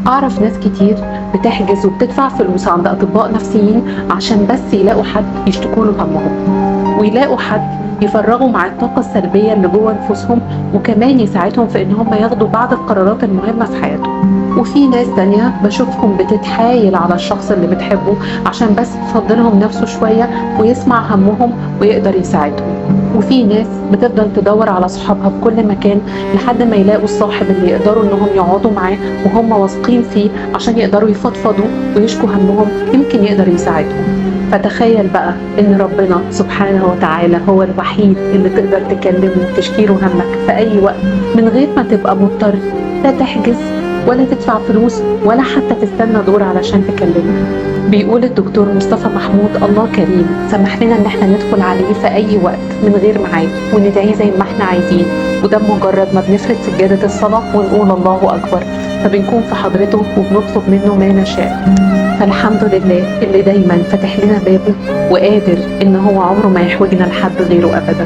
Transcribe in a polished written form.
أعرف ناس كتير بتحجز وبتدفع فلوس عند أطباء نفسيين عشان بس يلاقوا حد يشتكوا له همهم، ويلاقوا حد يفرغوا مع الطاقة السلبية اللي جوه نفوسهم، وكمان يساعدهم في إن هم ياخدوا بعض القرارات المهمة في حياتهم. وفي ناس تانية بشوفهم بتتحايل على الشخص اللي بتحبه عشان بس يفضلهم نفسه شوية ويسمع همهم ويقدر يساعدهم. وفي ناس بتفضل تدور على صحابها في كل مكان لحد ما يلاقوا الصاحب اللي يقدروا انهم يقعدوا معاه وهم واثقين فيه عشان يقدروا يفضفضوا ويشكوا همهم، يمكن يقدر يساعدهم. فتخيل بقى ان ربنا سبحانه وتعالى هو الوحيد اللي تقدر تكلمه وتشكيله همك في اي وقت من غير ما تبقى مضطر لا تحجز ولا تدفع فلوس ولا حتى تستنى دور علشان تكلمه. بيقول الدكتور مصطفى محمود: الله كريم، سمح لنا ان احنا ندخل عليه في اي وقت من غير ميعاد وندعيه زي ما احنا عايزين، وده بمجرد ما بنفرد سجادة الصلاة ونقول الله اكبر، فبنكون في حضرته وبنطلب منه ما نشاء. فالحمد لله اللي دايما فاتح لنا بابه وقادر ان هو عمره ما يحوجنا لحد غيره ابدا.